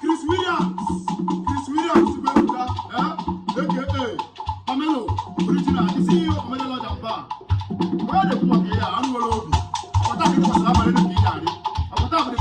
Chris Williams, Chris Williams Igwebuka, aka Pamelo Original, the CEO of Pamelo Lodge and Bar. Onye na-ekwu maka ihe a, anụ nwere obi. Ọkpata akịrị gbasara abalị ka ị ga-adị. Ọkpata akịrị.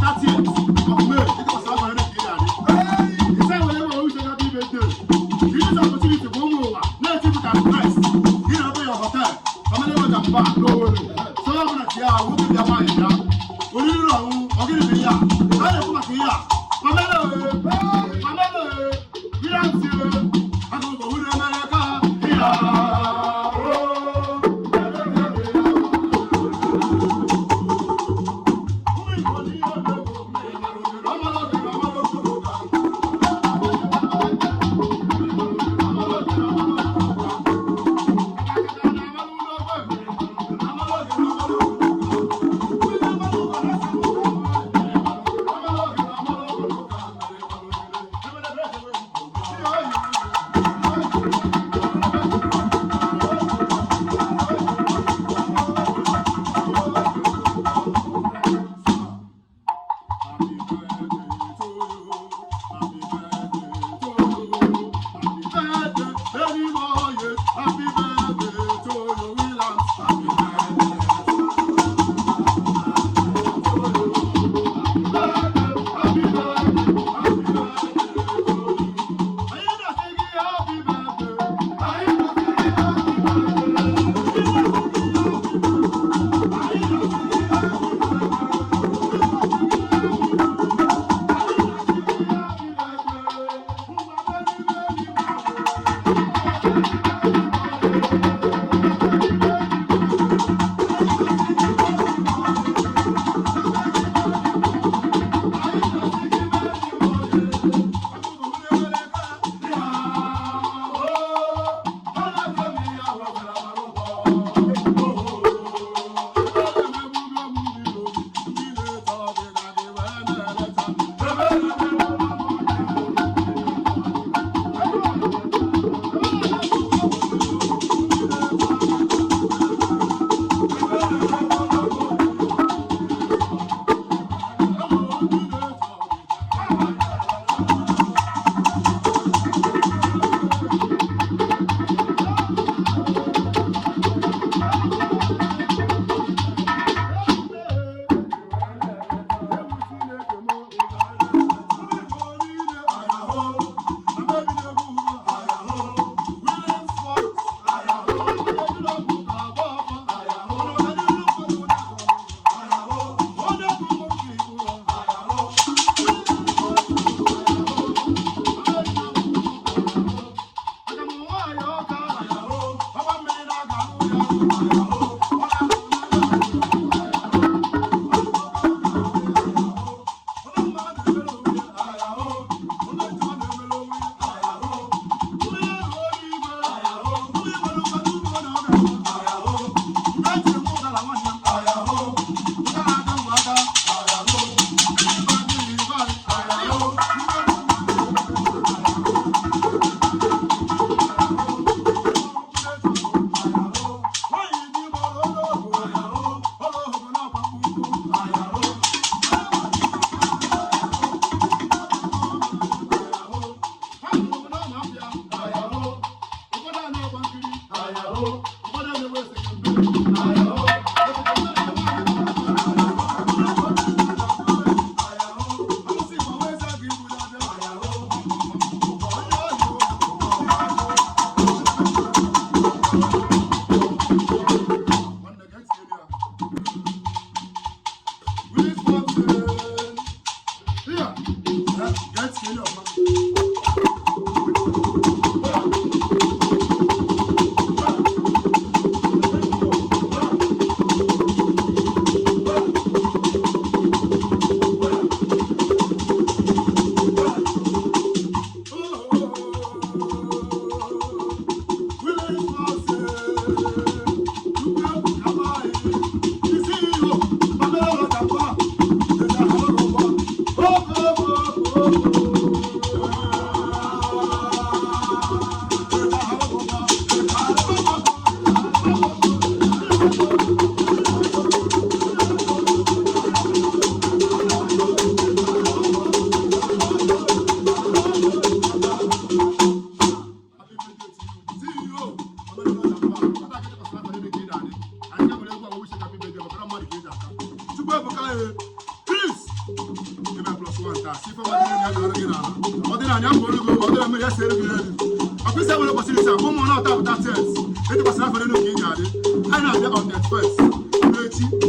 Chris, ime plus one taa si ife ọma dị ya dọrọ gị n'ala, ọ dị n'anya afọ olugo, ọ dị na mmiri ya siere gị n'elu. Ọkwa isi enwere ụbọchị ise ụmụ na ọta pụta tet ejikwasịrị afọ n'elu ka ị ga-adị. Anyị na-abịa on 31st echi.